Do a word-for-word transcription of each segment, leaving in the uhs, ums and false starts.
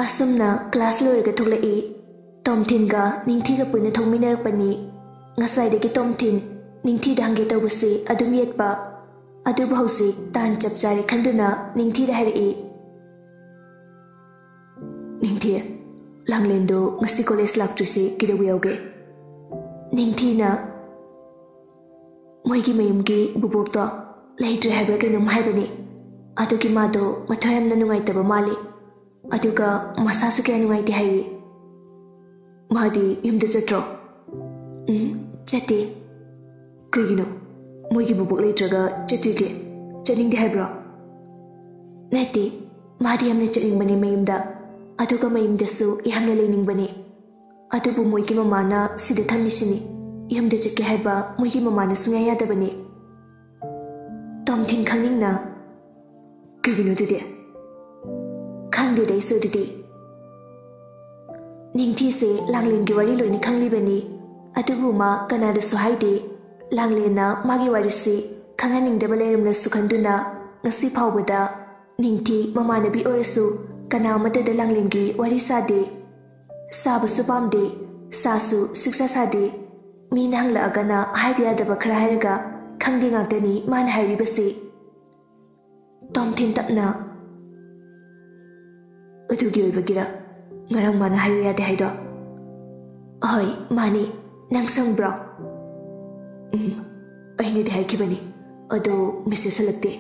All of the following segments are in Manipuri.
ꯑꯁꯨꯝꯅ ꯀ꯭ꯂꯥꯁ ꯂꯣꯏꯔꯒ ꯊꯣꯛꯂꯛꯏ꯫ ꯇꯣꯝꯊꯤꯟꯒ ꯅꯤꯡꯊꯤꯒ ꯄꯨꯟꯅ ꯊꯣꯛꯃꯤꯟꯅꯔꯛꯄꯅꯤ꯫ ꯉꯁꯥꯏꯗꯒꯤ ꯇꯣꯝꯊꯤꯟ ꯅꯤꯡꯊꯤꯗ ꯍꯪꯒꯦ ꯇꯧꯕꯁꯤ ꯑꯗꯨꯝ ꯌꯦꯠꯄ, ꯑꯗꯨꯕꯨ ꯍꯧꯖꯤꯛ ꯇꯥꯟ ꯆꯞ ꯆꯥꯔꯦ ꯈꯟꯗꯨꯅ ꯅꯤꯡꯊꯤꯗ ꯍꯥꯏꯔꯛꯏ꯫ "ꯅꯤꯡꯊꯤ, ꯂꯥꯡꯂꯦꯟꯗꯣ ꯉꯁꯤ ꯀꯣꯂꯦꯖ ꯂꯥꯛꯇ꯭ꯔꯤꯁꯤ ꯀꯩꯗꯧꯕ ꯌꯥꯎꯒꯦ?" ꯅꯤꯡꯊꯤꯅ, "ꯃꯣꯏꯒꯤ ꯃꯌꯨꯝꯒꯤ ꯕꯨꯕꯣꯛꯇꯣ ꯂꯩꯇ꯭ꯔꯦ ꯍꯥꯏꯕ꯭ꯔꯥ ꯀꯩꯅꯣꯝ ꯍꯥꯏꯕꯅꯤ꯫ ꯑꯗꯨꯒꯤ ꯃꯥꯗꯣ ꯃꯊ꯭ꯋꯥꯏ ꯌꯥꯝꯅ ꯅꯨꯡꯉꯥꯏꯇꯕ ꯃꯥꯜꯂꯤ꯫ ꯑꯗꯨꯒ ꯃꯁꯥꯁꯨ ꯀꯌꯥ ꯅꯨꯡꯉꯥꯏꯇꯦ ꯍꯥꯏꯌꯦ꯫" "ꯃꯥꯗꯤ ꯌꯨꯝꯗ ꯆꯠꯇ꯭ꯔꯣ?" "ꯎꯝ, ꯆꯠꯇꯦ꯫" "ꯀꯩꯒꯤꯅꯣ? ꯃꯣꯏꯒꯤ ꯕꯨꯕꯣꯛ ꯂꯩꯇ꯭ꯔꯒ ꯆꯠꯇ꯭ꯔꯤꯗꯤ? ꯆꯠꯅꯤꯡꯗꯦ ꯍꯥꯏꯕ꯭ꯔꯣ?" "ꯅꯠꯇꯦ, ꯃꯥꯗꯤ ꯌꯥꯝꯅ ꯆꯠꯅꯤꯡꯕꯅꯦ ꯃꯌꯨꯝꯗ꯫ ꯑꯗꯨꯒ ꯃꯌꯨꯝꯗꯁꯨ ꯌꯥꯝꯅ ꯂꯩꯅꯤꯡꯕꯅꯦ꯫ ꯑꯗꯨꯕꯨ ꯃꯣꯏꯒꯤ ꯃꯃꯥꯅ ꯁꯤꯗ ꯊꯝꯃꯤꯁꯤꯅꯤ꯫ ꯌꯨꯝꯗ ꯆꯠꯀꯦ ꯍꯥꯏꯕ ꯃꯣꯏꯒꯤ ꯃꯃꯥꯅ ꯁꯨꯡꯌꯥ ꯌꯥꯗꯕꯅꯦ꯫" ꯇꯣꯝꯊꯤꯟ ꯈꯪꯅꯤꯡꯅ, "ꯀꯩꯒꯤꯅꯣ ꯑꯗꯨꯗꯤ?" "ꯈꯪꯗꯦꯗ ꯑꯩꯁꯨ ꯑꯗꯨꯗꯤ꯫" ꯅꯤꯡꯊꯤꯁꯦ ꯂꯥꯡꯂꯦꯟꯒꯤ ꯋꯥꯔꯤ ꯂꯣꯏꯅ ꯈꯪꯂꯤꯕꯅꯤ꯫ ꯑꯗꯨꯕꯨ ꯃꯥ ꯀꯅꯥꯗꯁꯨ ꯍꯥꯏꯗꯦ꯫ ꯂꯥꯡꯂꯦꯟꯅ ꯃꯥꯒꯤ ꯋꯥꯔꯤꯁꯤ ꯈꯪꯍꯟꯅꯤꯡꯗꯕ ꯂꯩꯔꯝꯂꯁꯨ ꯈꯟꯗꯨꯅ ꯉꯁꯤ ꯐꯥꯎꯕꯗ ꯅꯤꯡꯊꯤ ꯃꯃꯥꯟꯅꯕꯤ ꯑꯣꯏꯔꯁꯨ ꯀꯅꯥ ꯑꯃꯠꯇꯗ ꯂꯥꯡꯂꯦꯟꯒꯤ ꯋꯥꯔꯤ ꯁꯥꯗꯦ꯫ ꯁꯥꯕꯁꯨ ꯄꯥꯝꯗꯦ, ꯁꯥꯁꯨ ꯁꯨꯛꯁꯥ ꯁꯥꯗꯦ꯫ ꯃꯤꯅ ꯍꯪꯂꯛꯑꯒꯅ ꯍꯥꯏꯗ ꯌꯥꯗꯕ ꯈꯔ ꯍꯥꯏꯔꯒ ꯈꯪꯗꯦ ꯉꯥꯛꯇꯅꯤ ꯃꯥꯅ ꯍꯥꯏꯔꯤꯕꯁꯤ꯫ ꯇꯣꯝꯊꯤꯟ ꯇꯞꯅ, "ꯑꯗꯨꯒꯤ ꯑꯣꯏꯕꯒꯤꯔ ꯉꯔꯥꯡ ꯃꯥꯅ ꯍꯥꯏꯌꯨ ꯌꯥꯗꯦ ꯍꯥꯏꯗꯣ?" "ꯍꯣꯏ, ꯃꯥꯅꯤ꯫ ꯅꯪ ꯁꯪꯕ꯭ꯔꯣ?" "ꯎꯝ, ꯑꯩꯅꯗꯤ ꯍꯥꯏꯈꯤꯕꯅꯤ, ꯑꯗꯣ ꯃꯦꯁꯦꯖ ꯍꯜꯂꯛꯇꯦ꯫"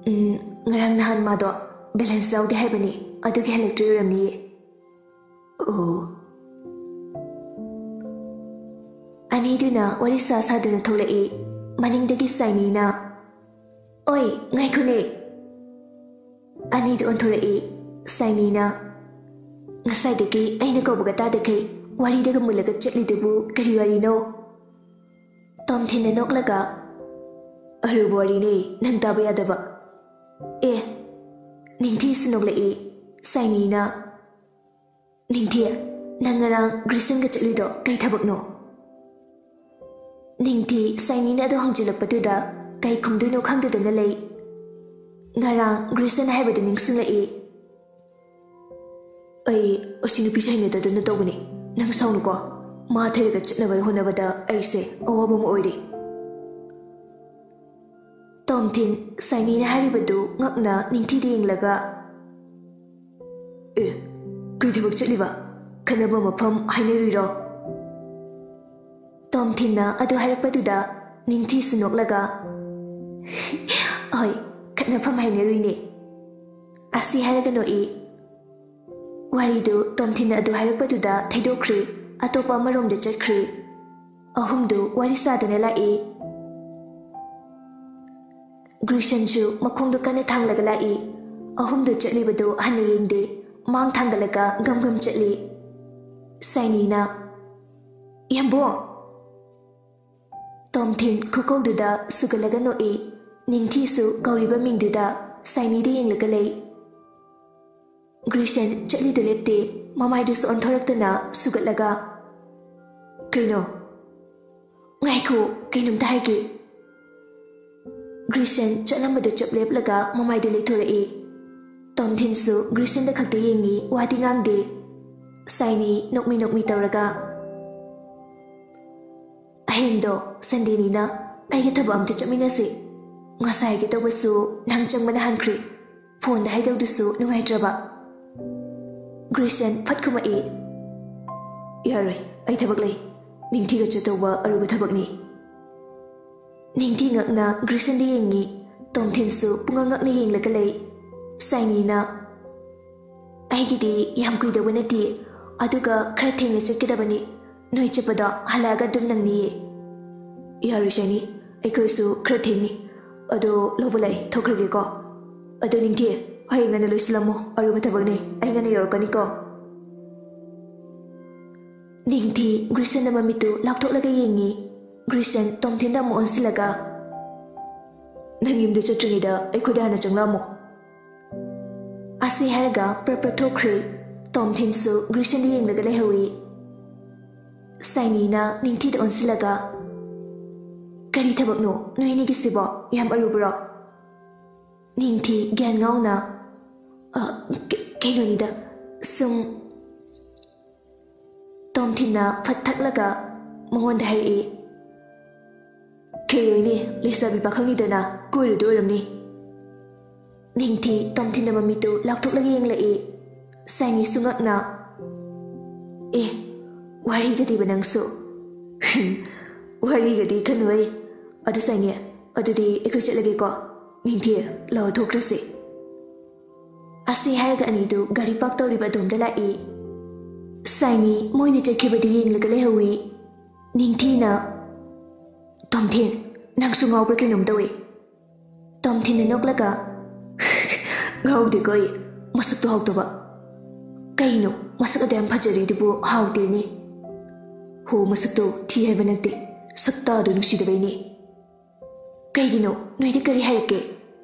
"ꯎꯝ, ꯉꯔꯥꯡ ꯅꯍꯥꯟ ꯃꯥꯗꯣ ꯕꯦꯂꯦꯟꯁ ꯌꯥꯎꯗꯦ ꯍꯥꯏꯕꯅꯤ, ꯑꯗꯨꯒꯤ ꯍꯜꯂꯛꯇ꯭ꯔꯤ ꯑꯣꯏꯔꯝꯅꯤꯌꯦ꯫" "ꯑꯣ꯫" ꯑꯅꯤꯗꯨꯅ ꯋꯥꯔꯤ ꯁꯥ ꯁꯥꯗꯨꯅ ꯊꯣꯛꯂꯛꯏ꯫ ꯃꯅꯤꯡꯗꯒꯤ ꯁꯥꯏꯅꯤꯅ, "ꯑꯣꯏ, ꯉꯥꯏꯈꯣꯅꯦ!" ꯑꯅꯤꯗꯨ ꯑꯣꯟꯊꯣꯔꯛꯏ꯫ ꯁꯥꯏꯅꯤꯅ, "ꯉꯁꯥꯏꯗꯒꯤ ꯑꯩꯅ ꯀꯧꯕꯒ ꯇꯥꯗꯈꯩ ꯋꯥꯔꯤꯗꯒ ꯃꯨꯜꯂꯒ ꯆꯠꯂꯤꯗꯨꯕꯨ ꯀꯔꯤ ꯋꯥꯔꯤꯅꯣ?" ꯇꯣꯝꯊꯤꯟꯅ ꯅꯣꯛꯂꯒ, "ꯑꯔꯨꯕ ꯋꯥꯔꯤꯅꯦ, ꯅꯪ ꯇꯥꯕ ꯌꯥꯗꯕ꯫" ꯑꯦ, ꯅꯤꯡꯊꯤꯁꯨ ꯅꯣꯛꯂꯛꯏ꯫ ꯁꯥꯏꯅꯤꯅ, "ꯅꯤꯡꯊꯤ, ꯅꯪ ꯉꯔꯥꯡ ꯒ꯭ꯔꯤꯁꯟꯒ ꯆꯠꯂꯨꯏꯗꯣ ꯀꯩ ꯊꯕꯛꯅꯣ?" ꯅꯤꯡꯊꯤ ꯁꯥꯏꯅꯤꯅ ꯑꯗꯨ ꯍꯪꯖꯤꯜꯂꯛꯄꯗꯨꯗ ꯀꯩ ꯈꯨꯝꯗꯣꯏꯅꯣ ꯈꯪꯗꯗꯅ ꯂꯩ꯫ ꯉꯔꯥꯡ ꯒ꯭ꯔꯤꯁꯟ ꯍꯥꯏꯕꯗꯨ ꯅꯤꯡꯁꯤꯡꯂꯛꯏ꯫ ꯑꯩ ꯑꯁꯤ ꯅꯨꯄꯤꯁꯦ ꯍꯩꯅꯗꯗꯅ ꯇꯧꯕꯅꯤ꯫ ꯅꯪ ꯁꯥꯎꯅꯨꯀꯣ꯫ ꯃꯥ ꯊꯤꯔꯒ ꯆꯠꯅꯕ ꯍꯣꯠꯅꯕꯗ ꯑꯩꯁꯦ ꯑꯋꯥꯕ ꯑꯃ ꯑꯣꯏꯔꯤ꯫ ꯇꯣꯝꯊꯤꯟ ꯁꯥꯏꯅꯤꯅ ꯍꯥꯏꯔꯤꯕꯗꯨ ꯉꯛꯅ ꯅꯤꯡꯊꯤꯗ ꯌꯦꯡꯂꯒ, "ꯑꯦ, ꯀꯩ ꯊꯕꯛ ꯆꯠꯂꯤꯕ? ꯈꯠꯅꯕ ꯃꯐꯝ ꯍꯥꯏꯅꯔꯨꯏꯔꯣ?" ꯇꯣꯝꯊꯤꯟꯅ ꯑꯗꯨ ꯍꯥꯏꯔꯛꯄꯗꯨꯗ ꯅꯤꯡꯊꯤꯁꯨ ꯅꯣꯛꯂꯒ, "ꯍꯣꯏ, ꯈꯠꯅꯐꯝ ꯍꯥꯏꯅꯔꯨꯏꯅꯦ꯫" ꯑꯁꯤ ꯍꯥꯏꯔꯒ ꯅꯣꯛꯏ꯫ ꯋꯥꯔꯤꯗꯨ ꯇꯣꯝꯊꯤꯟꯅ ꯑꯗꯨ ꯍꯥꯏꯔꯛꯄꯗꯨꯗ ꯊꯩꯗꯣꯛꯈ꯭ꯔꯦ, ꯑꯇꯣꯞꯄ ꯑꯃꯔꯣꯝꯗ ꯆꯠꯈ꯭ꯔꯦ꯫ ꯑꯍꯨꯝꯗꯨ ꯋꯥꯔꯤ ꯁꯥꯗꯅ ꯂꯥꯛꯏ꯫ ꯒ꯭ꯔꯤꯁꯟꯁꯨ ꯃꯈꯣꯡꯗꯨ ꯀꯟꯅ ꯊꯥꯡꯂꯒ ꯂꯥꯛꯏ꯫ ꯑꯍꯨꯝꯗꯨ ꯆꯠꯂꯤꯕꯗꯨ ꯍꯟꯅ ꯌꯦꯡꯗꯦ, ꯃꯥꯡ ꯊꯥꯡꯒꯠꯂꯒ ꯒꯝ ꯒꯝ ꯆꯠꯂꯤ꯫ ꯁꯥꯏꯅꯤꯅ, "ꯏꯌꯥꯝꯕꯣ!" ꯇꯣꯝꯊꯤꯟ ꯈꯨꯀꯧꯗꯨꯗ ꯁꯨꯒꯠꯂꯒ ꯅꯣꯛꯏ꯫ ꯅꯤꯡꯊꯤꯁꯨ ꯀꯧꯔꯤꯕ ꯃꯤꯡꯗꯨꯗ ꯁꯥꯏꯅꯤꯗ ꯌꯦꯡꯂꯒ ꯂꯩ꯫ ꯒ꯭ꯔꯤꯁꯟ ꯆꯠꯂꯤꯗꯨ ꯂꯦꯞꯇꯦ, ꯃꯃꯥꯏꯗꯨꯁꯨ ꯑꯣꯟꯊꯣꯔꯛꯇꯅ ꯁꯨꯒꯠꯂꯒ, "ꯀꯩꯅꯣ? ꯉꯥꯏꯈꯣ, ꯀꯩꯅꯣꯝꯇ ꯍꯥꯏꯒꯦ꯫" ꯒ꯭ꯔꯤꯁꯟ ꯆꯠꯂꯝꯕꯗ ꯆꯞ ꯂꯦꯞꯂꯒ ꯃꯃꯥꯏꯗꯨ ꯂꯩꯊꯣꯔꯛꯏ꯫ ꯇꯣꯝꯊꯤꯟꯁꯨ ꯒ꯭ꯔꯤꯁꯟꯗ ꯈꯛꯇ ꯌꯦꯡꯉꯤ, ꯋꯥꯗꯤ ꯉꯥꯡꯗꯦ꯫ ꯁꯥꯏꯅꯤ ꯅꯣꯛꯃꯤ ꯅꯣꯛꯃꯤ ꯇꯧꯔꯒ, "ꯍꯌꯦꯡꯗꯣ ꯁꯟꯗꯦꯅꯤꯅ ꯑꯩꯒ ꯊꯕꯛ ꯑꯝꯇ ꯆꯠꯃꯤꯟꯅꯁꯤ꯫ ꯉꯁꯥꯏ ꯍꯥꯏꯒꯦ ꯇꯧꯕꯁꯨ ꯅꯪ ꯆꯪꯕꯅ ꯍꯟꯈ꯭ꯔꯦ꯫ ꯐꯣꯟꯗ ꯍꯥꯏꯗꯧꯗꯨꯁꯨ ꯅꯨꯡꯉꯥꯏꯇ꯭ꯔꯕ꯫" ꯒ꯭ꯔꯤꯁꯟ ꯐꯠ ꯈꯨꯝꯃꯛꯏ, "ꯌꯥꯔꯣꯏ, ꯑꯩ ꯊꯕꯛ ꯂꯩ꯫ ꯅꯤꯡꯊꯤꯒ ꯆꯠꯇꯧꯕ ꯑꯔꯨꯕ ꯊꯕꯛꯅꯤ꯫" ꯅꯤꯡꯊꯤ ꯉꯛꯅ ꯒ꯭ꯔꯤꯁꯟꯗ ꯌꯦꯡꯉꯤ꯫ ꯇꯣꯝꯊꯤꯟꯁꯨ ꯄꯨꯡꯉꯛ ꯉꯛꯅ ꯌꯦꯡꯂꯒ ꯂꯩ꯫ ꯁꯥꯏꯅꯤꯅ, "ꯑꯩꯒꯤꯗꯤ ꯌꯥꯝ ꯀꯨꯏꯗꯧꯕ ꯅꯠꯇꯦ, ꯑꯗꯨꯒ ꯈꯔ ꯊꯦꯡꯅ ꯆꯠꯀꯗꯕꯅꯤ꯫ ꯅꯣꯏ ꯆꯠꯄꯗꯣ ꯍꯜꯂꯛꯑꯒ ꯑꯗꯨꯝ ꯅꯪꯅꯤꯌꯦ꯫" "ꯌꯥꯔꯣꯏ ꯁꯥꯏꯅꯤ, ꯑꯩꯈꯣꯏꯁꯨ ꯈꯔ ꯊꯦꯡꯅꯤ꯫ ꯑꯗꯣ ꯂꯧꯕ ꯂꯥꯛꯑꯦ, ꯊꯣꯛꯈ꯭ꯔꯒꯦꯀꯣ꯫ ꯑꯗꯣ ꯅꯤꯡꯊꯤ, ꯍꯌꯦꯡ ꯉꯟꯅ ꯂꯣꯏꯁꯤꯜꯂꯝꯃꯣ, ꯑꯔꯨꯕ ꯊꯕꯛꯅꯦ, ꯑꯩ ꯉꯟꯅ ꯌꯧꯔꯛꯀꯅꯤꯀꯣ꯫" ꯅꯤꯡꯊꯤ ꯒ꯭ꯔꯤꯁꯟꯗ ꯃꯃꯤꯠꯇꯨ ꯂꯥꯎꯊꯣꯛꯂꯒ ꯌꯦꯡꯉꯤ꯫ ꯒ꯭ꯔꯤꯁꯟ ꯇꯣꯝꯊꯤꯟꯗ ꯑꯃꯨꯛ ꯑꯣꯟꯁꯤꯜꯂꯒ, "ꯅꯪ ꯌꯨꯝꯗ ꯆꯠꯇ꯭ꯔꯤꯉꯩꯗ ꯑꯩꯈꯣꯏꯗ ꯍꯥꯟꯅ ꯆꯪꯂꯛꯑꯝꯃꯣ꯫" ꯑꯁꯤ ꯍꯥꯏꯔꯒ ꯄ꯭ꯔꯞ ꯄ꯭ꯔꯞ ꯊꯣꯛꯈ꯭ꯔꯦ꯫ ꯇꯣꯝꯊꯤꯟꯁꯨ ꯒ꯭ꯔꯤꯁꯟꯗ ꯌꯦꯡꯂꯒ ꯂꯩꯍꯧꯏ꯫ ꯁꯥꯏꯅꯤꯅ ꯅꯤꯡꯊꯤꯗ ꯑꯣꯟꯁꯤꯜꯂꯒ, "ꯀꯔꯤ ꯊꯕꯛꯅꯣ ꯅꯣꯏ ꯑꯅꯤꯒꯤꯁꯤꯕꯣ? ꯌꯥꯝ ꯑꯔꯨꯕ꯭ꯔꯣ?" ꯅꯤꯡꯊꯤ ꯒ꯭ꯌꯥꯟ ꯉꯥꯎꯅ, "ꯑ, ꯀ-, ꯀꯩꯅꯣꯅꯤꯗ, ꯁꯨꯝ꯫ ꯇꯣꯝꯊꯤꯟꯅ ꯐꯠ ꯊꯛꯂꯒ ꯃꯉꯣꯟꯗ ꯍꯥꯏꯔꯛꯏ꯫ ꯈꯦ ꯑꯣꯏꯅꯤ, ꯂꯩꯁꯥꯕꯤ ꯄꯥꯈꯪꯅꯤꯗꯅ ꯀꯣꯏꯔꯨꯗꯣꯏ ꯑꯣꯏꯔꯝꯅꯤ꯫ ꯅꯤꯡꯊꯤ ꯇꯣꯝꯊꯤꯟꯅ ꯃꯃꯤꯠꯇꯨ ꯂꯥꯎꯊꯣꯛꯂꯒ ꯌꯦꯡꯂꯛꯏ꯫ ꯁꯥꯏꯅꯤꯁꯨ ꯉꯛꯅ, "ꯑꯦ, ꯋꯥꯔꯤꯒꯗꯤꯕ ꯅꯪꯁꯨ?" "ꯋꯥꯔꯤꯒꯗꯤ ꯈꯟꯅꯨꯍꯦ꯫ ꯑꯗꯨ ꯁꯥꯏꯅꯤ, ꯑꯗꯨꯗꯤ ꯑꯩꯈꯣꯏ ꯆꯠꯂꯒꯦꯀꯣ꯫ ꯅꯤꯡꯊꯤ, ꯂꯥꯛꯑꯣ ꯊꯣꯛꯈ꯭ꯔꯁꯤ꯫" ꯑꯁꯤ ꯍꯥꯏꯔꯒ ꯑꯅꯤꯗꯨ ꯒꯥꯔꯤ ꯄꯥꯔꯛ ꯇꯧꯔꯤꯕ ꯑꯗꯣꯝꯗ ꯂꯥꯛꯏ꯫ ꯁꯥꯏꯅꯤ ꯃꯣꯏꯅ ꯆꯠꯈꯤꯕꯗꯨ ꯌꯦꯡꯂꯒ ꯂꯩꯍꯧꯏ꯫ ꯅꯤꯡꯊꯤꯅ, "ꯇꯣꯝꯊꯤꯟ, ꯅꯪꯁꯨ ꯉꯥꯎꯕ꯭ꯔꯥ ꯀꯩꯅꯣꯝ ꯇꯧꯏ꯫" ꯇꯣꯝꯊꯤꯟꯅ ꯅꯣꯛꯂꯒ, "ꯉꯥꯎꯗꯦꯀꯣ ꯑꯩ, ꯃꯁꯛꯇꯣ ꯍꯥꯎꯇꯕ꯫" "ꯀꯩꯅꯣ, ꯃꯁꯛ ꯑꯗꯨ ꯌꯥꯝ ꯐꯖꯔꯤꯗꯨꯕꯨ ꯍꯥꯎꯇꯦꯅꯦ?" "ꯍꯣ, ꯃꯁꯛꯇꯣ ꯊꯤ ꯍꯥꯏꯕ ꯅꯠꯇꯦ, ꯁꯛꯇꯥꯗꯣ ꯅꯨꯡꯁꯤꯗꯕꯩꯅꯦ꯫" "ꯀꯩꯒꯤꯅꯣ? ꯅꯣꯏꯗꯤ ꯀꯔꯤ ꯍꯥꯏꯔꯛꯀꯦ?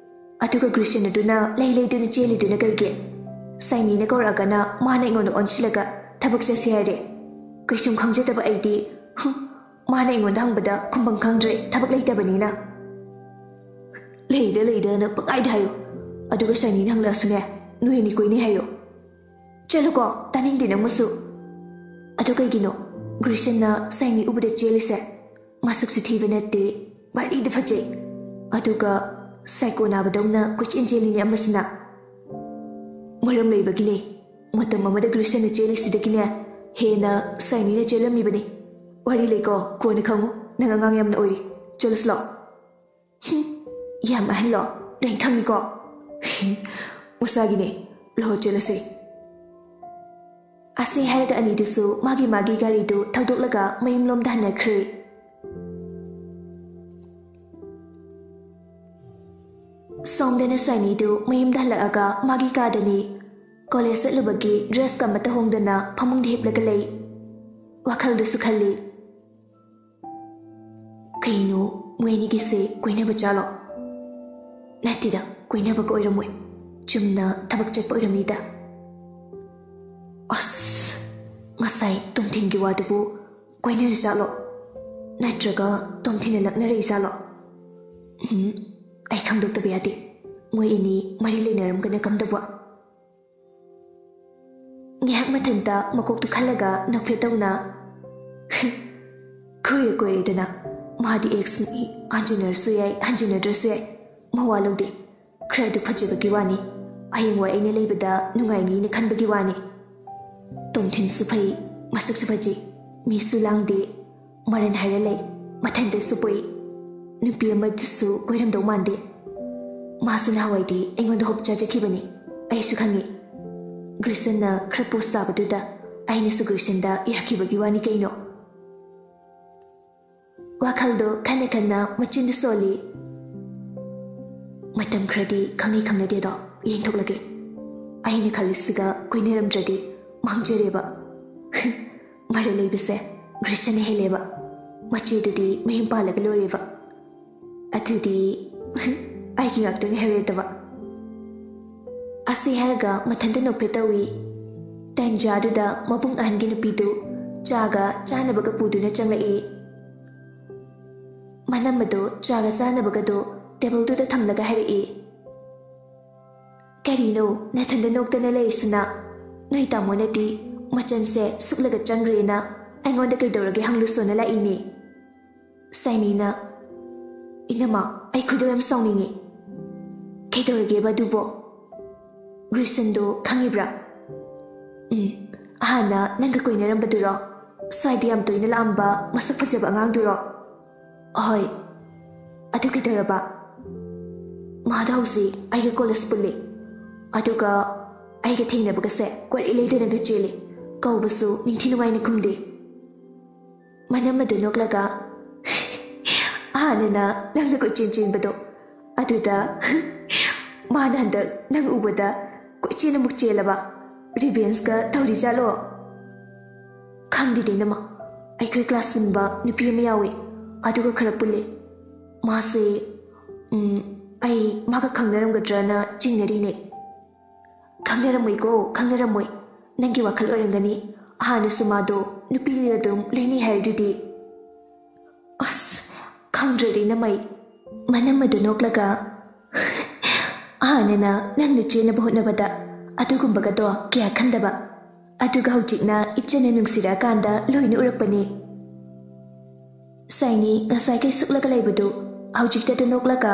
ꯑꯗꯨꯒ ꯒ꯭ꯔꯤꯁꯟ ꯑꯗꯨꯅ ꯂꯩ ꯂꯩꯗꯨꯅ ꯆꯦꯜꯂꯤꯗꯨꯅ ꯀꯩꯒꯤ? ꯁꯥꯏꯅꯤꯅ ꯀꯧꯔꯛꯑꯒꯅ ꯃꯥꯅ ꯑꯩꯉꯣꯟꯗ ꯑꯣꯟꯁꯤꯜꯂꯒ ꯊꯕꯛ ꯆꯠꯁꯤ ꯍꯥꯏꯔꯦ꯫ ꯀꯩꯁꯨꯝ ꯈꯪꯖꯗꯕ ꯑꯩꯗꯤ, ꯍꯨꯝ, ꯃꯥꯅ ꯑꯩꯉꯣꯟꯗ ꯍꯪꯕꯗ ꯈꯨꯝꯐꯝ ꯈꯪꯗ꯭ꯔꯦ, ꯊꯕꯛ ꯂꯩꯇꯕꯅꯤꯅ꯫" "ꯂꯩꯗ ꯂꯩꯗꯅ ꯄꯪꯍꯥꯏꯗ ꯍꯥꯏꯌꯨ꯫ ꯑꯗꯨꯒ ꯁꯥꯏꯅꯤꯅ ꯍꯪꯂꯛꯑꯁꯨꯅꯦ, ꯅꯣꯏ ꯑꯅꯤ ꯀꯣꯏꯅꯩ ꯍꯥꯏꯌꯨ꯫" "ꯆꯠꯂꯨꯀꯣ, ꯇꯥꯅꯤꯡꯗꯦ ꯅꯪ ꯃꯁꯨ꯫" "ꯑꯗꯨ ꯀꯩꯒꯤꯅꯣ ꯒ꯭ꯔꯤꯁꯟꯅ ꯁꯥꯏꯅꯤ ꯎꯕꯗ ꯆꯦꯜꯂꯤꯁꯦ? ꯃꯁꯛꯁꯨ ꯊꯤꯕ ꯅꯠꯇꯦ, ꯚꯥꯔꯤꯗ ꯐꯖꯩ꯫ ꯑꯗꯨꯒ ꯁꯥꯏꯀꯣ ꯅꯥꯕꯗꯧꯅ ꯀꯣꯏꯆꯦꯟ ꯆꯦꯜꯂꯤꯅꯦ ꯑꯃꯁꯤꯅ꯫" "ꯃꯔꯝ ꯂꯩꯕꯒꯤꯅꯦ꯫ ꯃꯇꯝ ꯑꯃꯗ ꯒ꯭ꯔꯤꯁꯟꯅ ꯆꯦꯜꯂꯤꯁꯤꯗꯒꯤꯅꯦ ꯍꯦꯟꯅ ꯁꯥꯏꯅꯤꯅ ꯆꯦꯜꯂꯝꯃꯤꯕꯅꯤ꯫ ꯋꯥꯔꯤ ꯂꯩꯀꯣ, ꯀꯣꯟꯅ ꯈꯪꯉꯨ꯫ ꯅꯪ ꯑꯉꯥꯡ ꯌꯥꯝꯅ ꯑꯣꯏꯔꯤ꯫ ꯆꯠꯂꯁꯤ ꯂꯥꯛꯑꯣ꯫" "ꯍꯨꯝ, ꯌꯥꯝ ꯑꯍꯟꯂꯣ? ꯂꯣꯏ ꯈꯪꯉꯤꯀꯣ꯫" "ꯃꯁꯥꯒꯤꯅꯦ, ꯂꯥꯛꯑꯣ ꯆꯦꯜꯂꯁꯦ꯫" ꯑꯁꯤ ꯍꯥꯏꯔꯒ ꯑꯅꯤꯗꯨꯁꯨ ꯃꯥꯒꯤ ꯃꯥꯒꯤ ꯒꯥꯔꯤꯗꯨ ꯊꯧꯗꯣꯛꯂꯒ ꯃꯌꯨꯝꯂꯣꯝꯗ ꯍꯟꯅꯈ꯭ꯔꯦ꯫ ꯁꯣꯝꯗꯅ ꯁꯥꯏꯅꯤꯗꯨ ꯃꯌꯨꯝꯗ ꯍꯜꯂꯛꯑꯒ ꯃꯥꯒꯤ ꯀꯥꯗꯅꯤ꯫ ꯀꯣꯂꯦꯖ ꯆꯠꯂꯨꯕꯒꯤ ꯗ꯭ꯔꯦꯁꯀ ꯑꯃꯠꯇ ꯍꯣꯡꯗꯅ ꯐꯃꯨꯡꯗ ꯍꯤꯞꯂꯒ ꯂꯩ꯫ ꯋꯥꯈꯜꯗꯁꯨ ꯈꯜꯂꯤ, "ꯀꯩꯅꯣ, ꯃꯣꯏ ꯑꯅꯤꯒꯤꯁꯦ ꯀꯣꯏꯅꯕ ꯆꯥꯂꯣ? ꯅꯠꯇꯦꯗ, ꯀꯣꯏꯅꯕꯒ ꯑꯣꯏꯔꯝꯃꯣꯏ꯫ ꯆꯨꯝꯅ ꯊꯕꯛ ꯆꯠꯄ ꯑꯣꯏꯔꯝꯅꯤꯗ꯫ ꯑꯁ, ꯉꯁꯥꯏ ꯇꯣꯝꯊꯤꯟꯒꯤ ꯋꯥꯗꯨꯕꯨ ꯀꯣꯏꯅꯔ ꯆꯥꯂꯣ? ꯅꯠꯇ꯭ꯔꯒ ꯇꯣꯝꯊꯤꯟꯅ ꯂꯛꯅꯔꯛꯏ ꯖꯥꯠꯂꯣ? ꯎꯝ, ꯑꯩ ꯈꯪꯗꯣꯛꯇꯕ ꯌꯥꯗꯦ꯫ ꯃꯣꯏ ꯑꯅꯤ ꯃꯔꯤ ꯂꯩꯅꯔꯝꯒꯅ ꯀꯝꯗꯧꯕ?" ꯉꯥꯏꯍꯥꯛ ꯃꯊꯟꯇ ꯃꯀꯣꯛꯇꯨ ꯈꯜꯂꯒ ꯅꯣꯛꯐꯦꯠ ꯇꯧꯅ, "ꯀꯨꯏꯔꯦ ꯀꯨꯏꯔꯦꯗꯅ, ꯃꯥꯗꯤ ꯑꯦꯛꯁꯅꯤ, ꯍꯟꯖꯤꯟꯅꯔꯁꯨ ꯌꯥꯏ, ꯍꯟꯖꯤꯟꯅꯗ꯭ꯔꯁꯨ ꯌꯥꯏ, ꯃꯋꯥ ꯂꯧꯗꯦ꯫ ꯈꯔꯗꯨ ꯐꯖꯕꯒꯤ ꯋꯥꯅꯤ, ꯍꯌꯦꯡꯋꯥꯏ ꯑꯩꯅ ꯂꯩꯕꯗ ꯅꯨꯡꯉꯥꯏꯅꯤꯅ ꯈꯟꯕꯒꯤ ꯋꯥꯅꯤ꯫ ꯇꯣꯝꯊꯤꯟꯁꯨ ꯐꯩ, ꯃꯁꯛꯁꯨ ꯐꯖꯩ, ꯃꯤꯁꯨ ꯂꯥꯡꯗꯦ, ꯃꯔꯟ ꯍꯥꯏꯔ ꯂꯩ, ꯃꯊꯟꯇꯁꯨ ꯄꯣꯛꯏ꯫ ꯅꯨꯄꯤ ꯑꯃꯗꯨꯁꯨ ꯀꯣꯏꯔꯝꯗꯧ ꯃꯥꯟꯗꯦ꯫ ꯃꯥꯁꯨ ꯅꯍꯥꯟꯋꯥꯏꯗꯤ ꯑꯩꯉꯣꯟꯗ ꯍꯣꯞ ꯆꯥꯖꯈꯤꯕꯅꯤ, ꯑꯩꯁꯨ ꯈꯪꯉꯤ꯫ ꯒ꯭ꯔꯤꯁꯟꯅ ꯈꯔ ꯄꯣꯁ ꯇꯥꯕꯗꯨꯗ ꯑꯩꯅꯁꯨ ꯒ꯭ꯔꯤꯁꯟꯗ ꯌꯥꯈꯤꯕꯒꯤ ꯋꯥꯅꯤ ꯀꯩꯅꯣ꯫" ꯋꯥꯈꯜꯗꯣ ꯈꯟꯅ ꯈꯟꯅ ꯃꯆꯤꯟꯗꯨ ꯁꯣꯜꯂꯤ꯫ "ꯃꯇꯝ ꯈꯔꯗꯤ ꯈꯪꯅꯩ ꯈꯪꯅꯗꯦꯗꯣ ꯌꯦꯡꯊꯣꯛꯂꯒꯦ꯫ ꯑꯩꯅ ꯈꯜꯂꯤꯁꯤꯒ ꯀꯣꯏꯅꯔꯝꯗ꯭ꯔꯗꯤ ꯃꯥꯡꯖꯔꯦꯕ꯫ ꯃꯔꯩ ꯂꯩꯕꯁꯦ ꯒ꯭ꯔꯤꯁꯟꯅ ꯍꯦꯜꯂꯦꯕ꯫ ꯃꯆꯦꯗꯨꯗꯤ ꯃꯌꯨꯝ ꯄꯥꯜꯂꯒ ꯂꯣꯏꯔꯦꯕ꯫ ꯑꯗꯨꯗꯤ ꯑꯩꯒꯤ ꯉꯥꯛꯇ ꯉꯥꯏꯍꯧꯔꯦꯗꯕ꯫" ꯑꯁꯤ ꯍꯥꯏꯔꯒ ꯃꯊꯟꯇ ꯅꯣꯛꯐꯦꯠ ꯇꯧꯏ꯫ ꯇꯟꯖꯥꯗꯨꯗ ꯃꯕꯨꯡ ꯑꯍꯟꯒꯤ ꯅꯨꯄꯤꯗꯨ ꯆꯥꯒ ꯆꯥꯅꯕꯒ ꯄꯨꯗꯨꯅ ꯆꯪꯂꯛꯏ꯫ ꯃꯅꯝ ꯑꯗꯨ ꯆꯥꯒ ꯆꯥꯅꯕꯒꯗꯨ ꯇꯦꯕꯜꯗꯨꯗ ꯊꯝꯂꯒ ꯍꯥꯏꯔꯛꯏ, "ꯀꯔꯤꯅꯣ ꯅꯊꯟꯗ ꯅꯣꯛꯇꯅ ꯂꯩꯔꯤꯁꯤꯅ? ꯅꯣꯏ ꯇꯥꯃꯣꯅꯗꯤ ꯃꯆꯟꯁꯦ ꯁꯨꯛꯂꯒ ꯆꯪꯈ꯭ꯔꯦꯅ ꯑꯩꯉꯣꯟꯗ ꯀꯩꯗꯧꯔꯒꯦ ꯍꯪꯂꯨꯁꯣꯅ ꯂꯥꯛꯏꯅꯦ꯫" ꯁꯥꯏꯅꯤꯅ, "ꯏꯅꯝꯃ, ꯑꯩ ꯈꯣꯏꯗꯧ ꯌꯥꯝ ꯁꯥꯎꯅꯤꯡꯉꯤ꯫" "ꯀꯩꯗꯧꯔꯒꯦꯕ ꯑꯗꯨꯕꯣ?" "ꯒ꯭ꯔꯤꯁꯟꯗꯣ ꯈꯪꯉꯤꯕ꯭ꯔꯥ?" "ꯎꯝ, ꯍꯥꯟꯅ ꯅꯪꯒ ꯀꯣꯏꯅꯔꯝꯕꯗꯨꯔꯣ? ꯁ꯭ꯋꯥꯏꯗ ꯌꯥꯝ ꯇꯣꯏꯅ ꯂꯥꯛꯑꯝꯕ ꯃꯁꯛ ꯐꯖꯕ ꯑꯉꯥꯡꯗꯨꯔꯣ?" "ꯍꯣꯏ꯫" "ꯑꯗꯨ ꯀꯩꯗꯧꯔꯕ?" "ꯃꯥꯗꯣ ꯍꯧꯖꯤꯛ ꯑꯩꯒ ꯀꯣꯂꯦꯖ ꯄꯨꯜꯂꯤ, ꯑꯗꯨꯒ ꯑꯩꯒ ꯊꯦꯡꯅꯕꯒꯁꯦ ꯀꯣꯏꯔꯩ ꯂꯩꯗꯅꯒ ꯆꯦꯜꯂꯤ, ꯀꯧꯕꯁꯨ ꯅꯤꯡꯊꯤ ꯅꯨꯡꯉꯥꯏꯅ ꯈꯨꯝꯗꯦ꯫" ꯃꯅꯝ ꯑꯗꯨ ꯅꯣꯛꯂꯒ, "ꯍꯥꯟꯅꯅ ꯅꯪꯅ ꯀꯣꯏꯆꯦꯟ ꯆꯦꯟꯕꯗꯣ, ꯑꯗꯨꯗ ꯃꯥꯅ ꯍꯟꯗꯛ ꯅꯪ ꯎꯕꯗ ꯀꯣꯏꯆꯦꯟ ꯑꯃꯨꯛ ꯆꯦꯜꯂꯕ? ꯔꯤꯚꯦꯟꯁꯀ ꯇꯧꯔꯤꯖꯥꯠꯂꯣ?" "ꯈꯪꯗꯦꯗ ꯏꯅꯝꯃ, ꯑꯩꯈꯣꯏ ꯀ꯭ꯂꯥꯁ ꯄꯨꯟꯕ ꯅꯨꯄꯤ ꯑꯃ ꯌꯥꯎꯏ, ꯑꯗꯨꯒ ꯈꯔ ꯄꯨꯜꯂꯤ꯫ ꯃꯥꯁꯦ, ꯎꯝ, ꯑꯩ ꯃꯥꯒ ꯈꯪꯅꯔꯝꯒꯗ꯭ꯔꯅ ꯆꯤꯡꯅꯔꯤꯅꯦ꯫" "ꯈꯪꯅꯔꯝꯃꯣꯏꯀꯣ, ꯈꯪꯅꯔꯝꯃꯣꯏ꯫ ꯅꯪꯒꯤ ꯋꯥꯈꯜ ꯑꯣꯏꯔꯝꯒꯅꯤ꯫ ꯍꯥꯟꯅꯁꯨ ꯃꯥꯗꯣ ꯅꯨꯄꯤꯗꯨꯗ ꯑꯗꯨꯝ ꯂꯩꯅꯩ ꯍꯥꯏꯔꯤꯗꯨꯗꯤ꯫" "ꯑꯁ, ꯈꯪꯗ꯭ꯔꯦꯗ ꯏꯅꯝꯃ ꯑꯩ꯫" ꯃꯅꯝ ꯑꯗꯨ ꯅꯣꯛꯂꯒ, "ꯍꯥꯟꯅꯅ ꯅꯪꯅ ꯆꯦꯟꯅꯕ ꯍꯣꯠꯅꯕꯗ ꯑꯗꯨꯒꯨꯝꯕꯒꯗꯣ ꯀꯌꯥ ꯈꯟꯗꯕ꯫ ꯑꯗꯨꯒ ꯍꯧꯖꯤꯛꯅ ꯏꯆꯟꯅ ꯅꯨꯡꯁꯤꯔꯛꯑꯀꯥꯟꯗ ꯂꯣꯏꯅ ꯎꯔꯛꯄꯅꯤ꯫ ꯁꯥꯏꯅꯤ ꯉꯁꯥꯏ ꯀꯩ ꯁꯨꯛꯂꯒ ꯂꯩꯕꯗꯨ ꯍꯧꯖꯤꯛꯇꯗ ꯅꯣꯛꯂꯒ,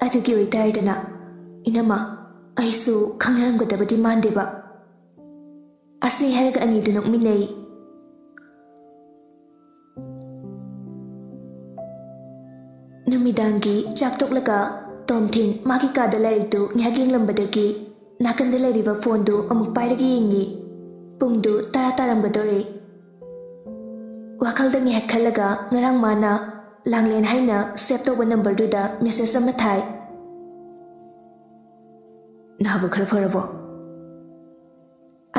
"ꯑꯗꯨꯒꯤ ꯑꯣꯏꯇꯥꯔꯗꯅ, ꯏꯅꯝꯃ, ꯑꯩꯁꯨ ꯈꯪꯅꯔꯝꯒꯗꯕꯗꯤ ꯃꯥꯟꯗꯦꯕ"꯫ ꯑꯁꯤ ꯍꯥꯏꯔꯒ ꯑꯅꯤꯗꯨ ꯅꯣꯛꯃꯤꯟꯅꯩ꯫ ꯅꯨꯃꯤꯗꯥꯡꯒꯤ ꯆꯥꯛ ꯇꯣꯛꯂꯒ ꯇꯣꯝꯊꯤꯟ ꯃꯥꯒꯤ ꯀꯥꯗ ꯂꯥꯏꯔꯤꯛꯇꯨ ꯉꯥꯏꯍꯥꯛ ꯌꯦꯡꯂꯝꯕꯗꯒꯤ ꯅꯥꯀꯟꯗ ꯂꯩꯔꯤꯕ ꯐꯣꯟꯗꯨ ꯑꯃꯨꯛ ꯄꯥꯏꯔꯒ ꯌꯦꯡꯉꯤ꯫ ꯄꯨꯡꯗꯨ ꯇꯔꯥ ꯇꯥꯔꯝꯒꯗꯧꯔꯦ꯫ ꯋꯥꯈꯜꯗ ꯉꯥꯏꯍꯥꯛ ꯈꯜꯂꯒ ꯉꯔꯥꯡ ꯃꯥꯅ ꯂꯥꯡꯂꯦꯟ ꯍꯥꯏꯅ ꯁꯦꯚ ꯇꯧꯕ ꯅꯝꯕꯔꯗꯨꯗ ꯃꯦꯁꯦꯖ ꯑꯃ ꯊꯥꯏ꯫ "ꯅꯥꯕ ꯈꯔ ꯐꯔꯕꯣ?"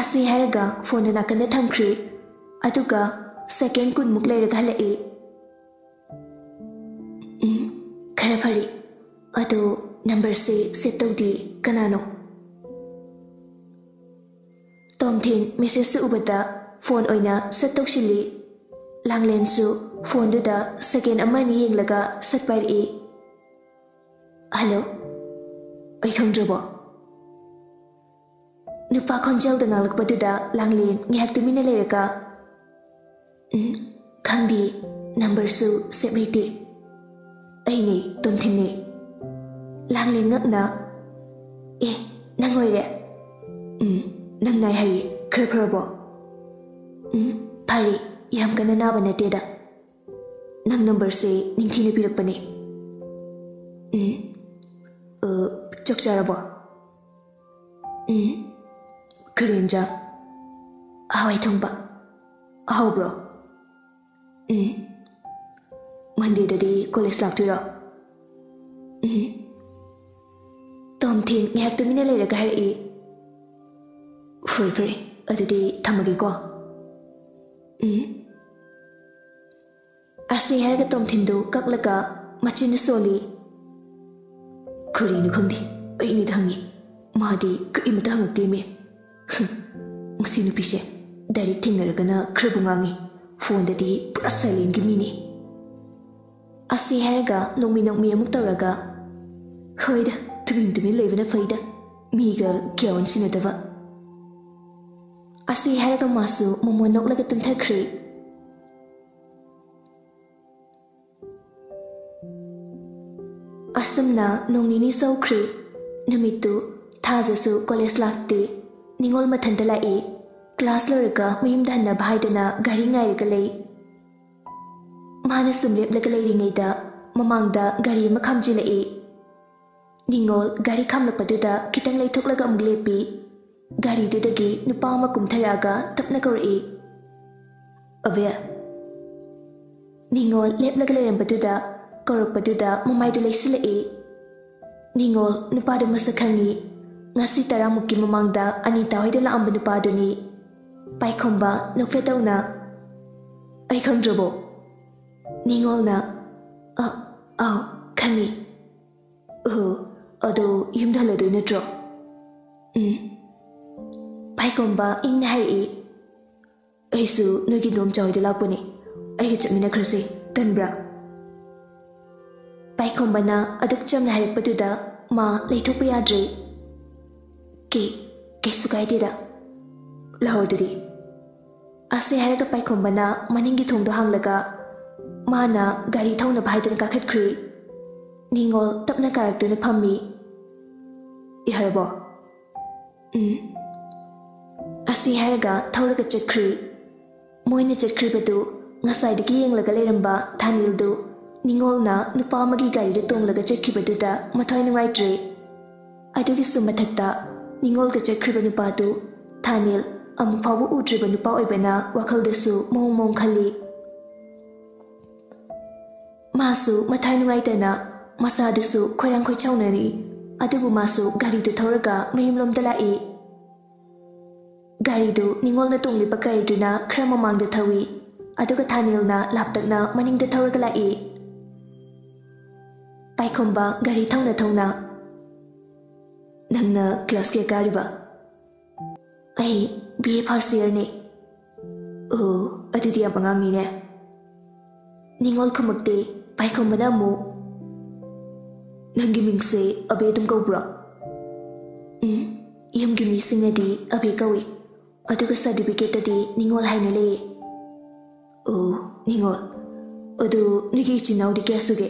ꯑꯁꯤ ꯍꯥꯏꯔꯒ ꯐꯣꯟꯗꯨ ꯅꯥꯀꯟꯗ ꯊꯝꯈ꯭ꯔꯦ꯫ ꯑꯗꯨꯒ ꯁꯦꯀꯦꯟ ꯀꯨꯟꯃꯨꯛ ꯂꯩꯔꯒ ꯍꯜꯂꯛꯏ꯫ "ꯎꯝ, ꯈꯔ ꯐꯔꯦ꯫ ꯑꯗꯣ ꯅꯝꯕꯔꯁꯦ ꯁꯦꯚ ꯇꯧꯗꯦ꯫ ꯀꯅꯥꯅꯣ?" ꯇꯣꯝꯊꯤꯟ ꯃꯦꯁꯦꯖꯇꯨ ꯎꯕꯗ ꯐꯣꯟ ꯑꯣꯏꯅ ꯁꯠ ꯇꯧꯁꯤꯜꯂꯤ꯫ ꯂꯥꯡꯂꯦꯟꯁꯨ ꯐꯣꯟꯗꯨꯗ ꯁꯦꯀꯦꯟ ꯑꯃ ꯑꯅꯤ ꯌꯦꯡꯂꯒ ꯁꯠ ꯄꯥꯏꯔꯛꯏ꯫ "ꯍꯜꯂꯣ, ꯑꯩ ꯈꯪꯗ꯭ꯔꯕꯣ?" ꯅꯨꯄꯥ ꯈꯣꯟꯖꯦꯜꯗ ꯉꯥꯡꯂꯛꯄꯗꯨꯗ ꯂꯥꯡꯂꯦꯟ ꯉꯥꯏꯍꯥꯛ ꯇꯨꯃꯤꯟꯅ ꯂꯩꯔꯒ, "ꯎꯝ, ꯈꯪꯗꯦ, ꯅꯝꯕꯔꯁꯨ ꯁꯦꯚ ꯂꯩꯇꯦ꯫ ꯑꯩꯅꯦ, ꯇꯣꯝꯊꯤꯟꯅꯦ꯫" ꯂꯥꯡꯂꯦꯟ ꯉꯛꯅ, "ꯑꯦ, ꯅꯪ ꯑꯣꯏꯔꯦ? ꯎꯝ, ꯅꯪ ꯅꯥꯏ ꯍꯥꯏꯌꯦ, ꯈꯔ ꯐꯔꯕꯣ?" "ꯎꯝ, ꯐꯔꯦ, ꯌꯥꯝ ꯀꯟꯅ ꯅꯥꯕ ꯅꯠꯇꯦꯗ꯫ ꯅꯪ ꯅꯝꯕꯔꯁꯦ ꯅꯤꯡꯊꯤꯅ ꯄꯤꯔꯛꯄꯅꯦ꯫ ꯎꯝ, ꯑ, ꯆꯥꯛ ꯆꯥꯔꯕꯣ?" "ꯎꯝ, ꯀꯔꯤ ꯏꯟꯖꯥꯡ?" "ꯍꯋꯥꯏ ꯊꯣꯡꯕ꯫" "ꯑꯍꯥꯎꯕ꯭ꯔꯣ?" "ꯎꯝ꯫ ꯃꯟꯗꯦꯗꯗꯤ ꯀꯣꯂꯦꯖ ꯂꯥꯛꯇꯣꯏꯔꯣ?" "ꯎꯝ꯫" ꯇꯣꯝꯊꯤꯟ ꯉꯥꯏꯍꯥꯛ ꯇꯨꯃꯤꯟꯅ ꯂꯩꯔꯒ ꯍꯥꯏꯔꯛꯏ, "ꯐꯔꯦ, ꯐꯔꯦ, ꯑꯗꯨꯗꯤ ꯊꯝꯃꯒꯦꯀꯣ꯫" "ꯎꯝ꯫" ꯑꯁꯤ ꯍꯥꯏꯔꯒ ꯇꯣꯝꯊꯤꯟꯗꯨ ꯀꯛꯂꯒ ꯃꯆꯤꯟꯗꯨ ꯁꯣꯜꯂꯤ꯫ ꯀꯔꯤꯅꯣ ꯈꯪꯗꯦ, ꯑꯩꯅꯗ ꯍꯪꯉꯤ, ꯃꯥꯗꯤ ꯀꯔꯤꯃꯇ ꯍꯪꯉꯛꯇꯦꯃꯤ꯫ ꯍꯨꯝ, ꯃꯁꯤ ꯅꯨꯄꯤꯁꯦ ꯗꯥꯏꯔꯦꯛ ꯊꯦꯡꯅꯔꯒꯅ ꯈꯔꯕꯨ ꯉꯥꯡꯉꯤ, ꯐꯣꯟꯗꯗꯤ ꯄꯨꯔꯥ ꯁꯥꯏꯂꯦꯟꯒꯤ ꯃꯤꯅꯤ꯫ ꯑꯁꯤ ꯍꯥꯏꯔꯒ ꯅꯣꯡꯃꯤ ꯅꯣꯡꯃꯤ ꯑꯃꯨꯛ ꯇꯧꯔꯒ, "ꯍꯣꯏꯗ, ꯇꯨꯃꯤꯟ ꯇꯨꯃꯤꯟ ꯂꯩꯕꯅ ꯐꯩꯗ, ꯃꯤꯒ ꯀꯌꯥ ꯑꯣꯟꯁꯤꯟꯅꯗꯕ꯫ ꯑꯁꯤ ꯍꯥꯏꯔꯒ ꯃꯥꯁꯨ ꯃꯣꯃꯣꯟ ꯅꯣꯛꯂꯒ ꯇꯨꯝꯊꯈ꯭ꯔꯦ꯫ ꯑꯁꯨꯝꯅ ꯅꯣꯡ ꯅꯤꯅꯤ ꯁꯧꯈ꯭ꯔꯦ꯫ ꯅꯨꯃꯤꯠꯇꯨ ꯊꯥꯖꯁꯨ ꯀꯣꯂꯦꯖ ꯂꯥꯛꯇꯦ꯫ ꯅꯤꯉꯣꯜ ꯃꯊꯟꯇ ꯂꯥꯛꯏ꯫ ꯀ꯭ꯂꯥꯁ ꯂꯣꯏꯔꯒ ꯃꯌꯨꯝꯗ ꯍꯟꯅꯕ ꯍꯥꯏꯗꯅ ꯒꯥꯔꯤ ꯉꯥꯏꯔꯒ ꯂꯩ꯫ ꯃꯥꯅ ꯁꯨꯝ ꯂꯦꯞꯂꯒ ꯂꯩꯔꯤꯉꯩꯗ ꯃꯃꯥꯡꯗ ꯒꯥꯔꯤ ꯑꯃ ꯈꯥꯝꯖꯤꯜꯂꯛꯏ꯫ ꯅꯤꯉꯣꯜ ꯒꯥꯔꯤ ꯈꯥꯝꯂꯛꯄꯗꯨꯗ ꯈꯤꯇꯪ ꯂꯩꯊꯣꯛꯂꯒ ꯑꯃꯨꯛ ꯂꯦꯞꯄꯤ꯫ ꯒꯥꯔꯤꯗꯨꯗꯒꯤ ꯅꯨꯄꯥ ꯑꯃ ꯀꯨꯝꯊꯔꯛꯑꯒ ꯇꯞꯅ ꯀꯧꯔꯛꯏ, "ꯑꯕꯦ!" ꯅꯤꯉꯣꯜ ꯂꯦꯞꯂꯒ ꯂꯩꯔꯝꯕꯗꯨꯗ ꯀꯧꯔꯛꯄꯗꯨꯗ ꯃꯃꯥꯏꯗꯨ ꯂꯩꯁꯤꯜꯂꯛꯏ꯫ ꯅꯤꯉꯣꯜ ꯅꯨꯄꯥꯗꯨ ꯃꯁꯛ ꯈꯪꯏ꯫ ꯉꯁꯤ ꯇꯔꯥꯃꯨꯛꯀꯤ ꯃꯃꯥꯡꯗ ꯑꯅꯤꯇꯥ ꯍꯣꯏꯗ ꯂꯥꯛꯑꯝꯕ ꯅꯨꯄꯥꯗꯨꯅꯤ꯫ ꯄꯥꯏꯈꯣꯝꯕ ꯅꯣꯛꯐꯦꯠ ꯇꯧꯅ, "ꯑꯩ ꯈꯪꯗ꯭ꯔꯕꯣ?" ꯅꯤꯉꯣꯜꯅ, "ꯑ, ꯑꯥꯎ, ꯈꯪꯉꯤ꯫ ꯑꯣ, ꯑꯗꯣ ꯌꯨꯝꯗ ꯍꯜꯂꯗꯣꯏ ꯅꯠꯇ꯭ꯔꯣ?" "ꯎꯝ꯫" ꯄꯥꯏꯈꯣꯝꯕ ꯏꯪꯅ ꯍꯥꯏꯔꯛꯏ, "ꯑꯩꯁꯨ ꯅꯣꯏꯒꯤ ꯏꯗꯣꯝꯆꯥ ꯍꯣꯏꯗ ꯂꯥꯛꯄꯅꯦ꯫ ꯑꯩꯒ ꯆꯠꯃꯤꯟꯅꯈ꯭ꯔꯁꯦ꯫ ꯇꯟꯕ꯭ꯔꯥ?" ꯄꯥꯏꯈꯣꯝꯕꯅ ꯑꯗꯨꯛ ꯆꯝꯅ ꯍꯥꯏꯔꯛꯄꯗꯨꯗ ꯃꯥ ꯂꯩꯊꯣꯛꯄ ꯌꯥꯗ꯭ꯔꯦ꯫ "ꯀꯦ, ꯀꯩꯁꯨ ꯀꯥꯏꯗꯦꯗ꯫ ꯂꯥꯛꯑꯣ ꯑꯗꯨꯗꯤ꯫" ꯑꯁꯤ ꯍꯥꯏꯔꯒ ꯄꯥꯏꯈꯣꯝꯕꯅ ꯃꯅꯤꯡꯒꯤ ꯊꯣꯡꯗꯣ ꯍꯥꯡꯂꯒ ꯃꯥꯅ ꯒꯥꯔꯤ ꯊꯧꯅꯕ ꯍꯥꯏꯗꯨꯅ ꯀꯥꯈꯠꯈ꯭ꯔꯦ꯫ ꯅꯤꯉꯣꯜ ꯇꯞꯅ ꯀꯥꯔꯛꯇꯨꯅ ꯐꯝꯃꯤ꯫ "ꯌꯥꯔꯕꯣ?" "ꯎꯝ꯫" ꯑꯁꯤ ꯍꯥꯏꯔꯒ ꯊꯧꯔꯒ ꯆꯠꯈ꯭ꯔꯦ꯫ ꯃꯣꯏꯅ ꯆꯠꯈ꯭ꯔꯤꯕꯗꯨ ꯉꯁꯥꯏꯗꯒꯤ ꯌꯦꯡꯂꯒ ꯂꯩꯔꯝꯕ ꯊꯥꯅꯤꯜꯗꯨ ꯅꯤꯉꯣꯜꯅ ꯅꯨꯄꯥ ꯑꯃꯒꯤ ꯒꯥꯔꯤꯗ ꯇꯣꯡꯂꯒ ꯆꯠꯈꯤꯕꯗꯨꯗ ꯃꯊ꯭ꯋꯥꯏ ꯅꯨꯡꯉꯥꯏꯇ꯭ꯔꯦ꯫ ꯑꯗꯨꯒꯤꯁꯨ ꯃꯊꯛꯇ ꯅꯤꯉꯣꯜꯒ ꯆꯠꯈ꯭ꯔꯤꯕ ꯅꯨꯄꯥꯗꯨ ꯊꯥꯅꯤꯜ ꯑꯃꯨꯛ ꯐꯥꯎꯕ ꯎꯗ꯭ꯔꯤꯕ ꯅꯨꯄꯥ ꯑꯣꯏꯕꯅ ꯋꯥꯈꯜꯗꯁꯨ ꯃꯑꯣꯡ ꯃꯑꯣꯡ ꯈꯜꯂꯤ꯫ ꯃꯥꯁꯨ ꯃꯊ꯭ꯋꯥꯏ ꯅꯨꯡꯉꯥꯏꯇꯅ ꯃꯁꯥꯗꯨꯁꯨ ꯈꯣꯏꯔꯥꯡ ꯈꯣꯏꯆꯥꯎꯅꯔꯤ꯫ ꯑꯗꯨꯕꯨ ꯃꯥꯁꯨ ꯒꯥꯔꯤꯗꯨ ꯊꯧꯔꯒ ꯃꯌꯨꯝꯂꯣꯝꯗ ꯂꯥꯛꯏ꯫ ꯒꯥꯔꯤꯗꯨ ꯅꯤꯉꯣꯜꯅ ꯇꯣꯡꯂꯤꯕ ꯒꯥꯔꯤꯗꯨꯅ ꯈꯔ ꯃꯃꯥꯡꯗ ꯊꯧꯏ, ꯑꯗꯨꯒ ꯊꯥꯅꯤꯜꯅ ꯂꯥꯞꯇꯛꯅ ꯃꯅꯤꯡꯗ ꯊꯧꯔꯒ ꯂꯥꯛꯏ꯫ ꯄꯥꯏꯈꯣꯝꯕ ꯒꯥꯔꯤ ꯊꯧꯅ ꯊꯧꯅ, "ꯅꯪꯅ ꯀ꯭ꯂꯥꯁ ꯀꯌꯥ ꯀꯥꯔꯤꯕ?" "ꯑꯩ ꯕꯤ ꯑꯦ ꯐꯥꯔꯁ ꯏꯌꯥꯔꯅꯦ꯫" "ꯑꯣ, ꯑꯗꯨꯗꯤ ꯌꯥꯝ ꯑꯉꯥꯡꯅꯤꯅꯦ꯫" ꯅꯤꯉꯣꯜ ꯈꯨꯝꯃꯛꯇꯦ꯫ ꯄꯥꯏꯈꯣꯝꯕꯅ ꯑꯃꯨꯛ, "ꯅꯪꯒꯤ ꯃꯤꯡꯁꯦ ꯑꯕꯦ ꯑꯗꯨꯝ ꯀꯧꯕ꯭ꯔꯣ?" "ꯎꯝ, ꯌꯨꯝꯒꯤ ꯃꯤꯁꯤꯡꯅꯗꯤ ꯑꯕꯦ ꯀꯧꯏ꯫" ꯑꯗꯨꯒ ꯁꯥꯔꯇꯤꯐꯤꯀꯦꯠꯇꯗꯤ ꯅꯤꯉꯣꯜ ꯍꯥꯏꯅ ꯂꯩꯌꯦ꯫ ꯑꯣ, ꯅꯤꯉꯣꯜ꯫ ꯑꯗꯨ ꯅꯣꯏꯒꯤ ꯏꯆꯤꯟ ꯏꯅꯥꯎꯗꯤ ꯀꯌꯥ ꯁꯨꯒꯦ?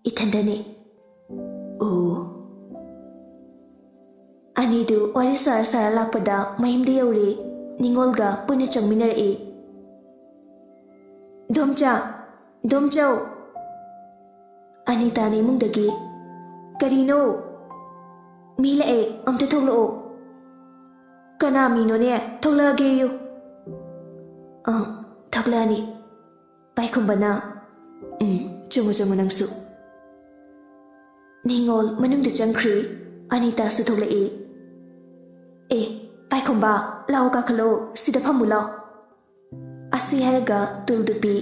ꯏꯊꯟꯗꯅꯦ꯫ ꯑꯣ꯫ ꯑꯅꯤꯗꯨ ꯋꯥꯔꯤ ꯁꯥꯔ ꯁꯥꯔ ꯂꯥꯛꯄꯗ ꯃꯌꯨꯝꯗ ꯌꯧꯔꯦ꯫ ꯅꯤꯉꯣꯜꯒ ꯄꯨꯟꯅ ꯆꯪꯃꯤꯟꯅꯔꯛꯏ꯫ "ꯏꯟꯗꯣꯝꯆꯥ, ꯏꯟꯗꯣꯝꯆꯧ!" ꯑꯅꯤꯇꯥꯅ ꯏꯃꯨꯡꯗꯒꯤ, "ꯀꯔꯤꯅꯣ?" "ꯃꯤ ꯂꯥꯛꯑꯦ, ꯑꯝꯇ ꯊꯣꯛꯂꯛꯑꯣ!" "ꯀꯅꯥ ꯃꯤꯅꯣꯅꯦ? ꯊꯣꯛꯂꯛꯑꯒꯦꯌꯨ!" "ꯑ, ꯊꯣꯛꯂꯛꯑꯅꯤ꯫" ꯄꯥꯏꯈꯣꯝꯕꯅ, "ꯎꯝ, ꯆꯪꯉꯨ, ꯆꯪꯉꯨ ꯅꯪꯁꯨ꯫" ꯅꯤꯉꯣꯜ ꯃꯅꯨꯡꯗ ꯆꯪꯈ꯭ꯔꯦ꯫ ꯑꯅꯤꯇꯥꯁꯨ ꯊꯣꯛꯂꯛꯏ꯫ "ꯑꯦ, ꯄꯥꯏꯈꯣꯝꯕ, ꯂꯥꯛꯑꯣ, ꯀꯥꯈꯠꯂꯛꯑꯣ, ꯁꯤꯗ ꯐꯝꯃꯨ ꯂꯥꯎ꯫" ꯑꯁꯤ ꯍꯥꯏꯔꯒ ꯇꯨꯜꯗꯨ ꯄꯤ꯫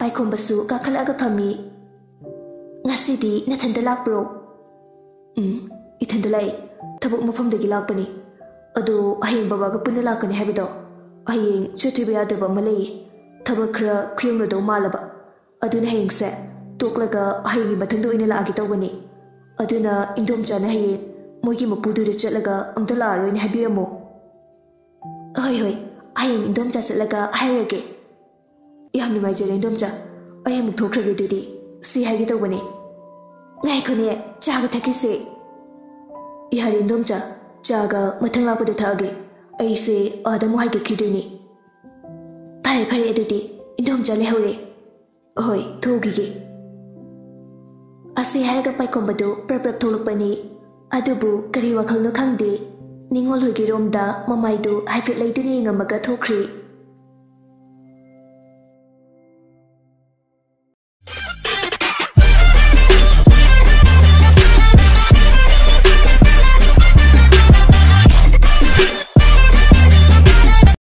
ꯄꯥꯏꯈꯣꯝꯕꯁꯨ ꯀꯥꯈꯠꯂꯛꯑꯒ ꯐꯝꯃꯤ꯫ "ꯉꯁꯤꯗꯤ ꯅꯊꯟꯇ ꯂꯥꯛꯄ꯭ꯔꯣ?" "ꯎꯝ, ꯏꯊꯟꯇ ꯂꯥꯛꯏ꯫ ꯊꯕꯛ ꯃꯐꯝꯗꯒꯤ ꯂꯥꯛꯄꯅꯤ꯫ ꯑꯗꯣ ꯍꯌꯦꯡ ꯕꯕꯥꯒ ꯄꯨꯟꯅ ꯂꯥꯛꯀꯅꯤ ꯍꯥꯏꯕꯗꯣ, ꯍꯌꯦꯡ ꯆꯠꯇꯕ ꯌꯥꯗꯕ ꯑꯃ ꯂꯩꯌꯦ꯫ ꯊꯕꯛ ꯈꯔ ꯈꯨꯌꯧꯅꯗꯧ ꯃꯥꯜꯂꯕ꯫ ꯑꯗꯨꯅ ꯍꯌꯦꯡꯁꯦ ꯇꯣꯛꯂꯒ ꯍꯌꯦꯡꯒꯤ ꯃꯊꯪꯗ ꯑꯣꯏꯅ ꯂꯥꯛꯑꯒꯦ ꯇꯧꯕꯅꯤ꯫ ꯑꯗꯨꯅ ꯏꯟꯗꯣꯝꯆꯥꯅ ꯍꯌꯦꯡ ꯃꯣꯏꯒꯤ ꯃꯄꯨꯗꯨꯗ ꯆꯠꯂꯒ ꯑꯝꯇ ꯂꯥꯛꯑꯔꯣꯏꯅ ꯍꯥꯏꯕꯤꯔꯝꯃꯣ꯫" "ꯍꯣꯏ, ꯍꯣꯏ, ꯍꯌꯦꯡ ꯏꯟꯗꯣꯝꯆꯥ ꯆꯠꯂꯒ ꯍꯥꯏꯔꯒꯦ꯫" "ꯌꯥꯝ ꯅꯨꯡꯉꯥꯏꯖꯔꯦ ꯏꯟꯗꯣꯝꯆꯥ꯫ ꯑꯩ ꯑꯃꯨꯛ ꯊꯣꯛꯈ꯭ꯔꯒꯦ ꯑꯗꯨꯗꯤ꯫ ꯁꯤ ꯍꯥꯏꯒꯦ ꯇꯧꯕꯅꯦ꯫" "ꯉꯥꯏꯈꯣꯅꯦ, ꯆꯥꯒ ꯊꯛꯈꯤꯁꯦ꯫" "ꯌꯥꯔꯦ ꯏꯟꯗꯣꯝꯆꯥ, ꯆꯥꯒ ꯃꯊꯪ ꯂꯥꯛꯄꯗ ꯊꯛꯑꯒꯦ꯫ ꯑꯩꯁꯦ ꯑꯥꯗ ꯑꯃꯨꯛ ꯍꯥꯏꯒꯠꯈꯤꯗꯣꯏꯅꯦ꯫" "ꯐꯔꯦ, ꯐꯔꯦ ꯑꯗꯨꯗꯤ, ꯏꯟꯗꯣꯝꯆꯥ ꯂꯩꯍꯧꯔꯦ꯫ ꯍꯣꯏ, ꯊꯣꯛꯎꯈꯤꯒꯦ꯫" ꯑꯁꯤ ꯍꯥꯏꯔꯒ ꯄꯥꯏꯈꯣꯝꯕꯗꯨ ꯄ꯭ꯔꯞ ꯄ꯭ꯔꯞ ꯊꯣꯛꯂꯛꯄꯅꯤ꯫ ꯑꯗꯨꯕꯨ ꯀꯔꯤ ꯋꯥꯈꯜꯅꯣ ꯈꯪꯗꯦ, ꯅꯤꯉꯣꯜ ꯍꯣꯏꯒꯤ ꯔꯣꯝꯗ ꯃꯃꯥꯏꯗꯨ ꯍꯥꯏꯐꯦꯠ ꯂꯩꯗꯨꯅ ꯌꯦꯡꯉꯝꯃꯒ ꯊꯣꯛꯈ꯭ꯔꯦ꯫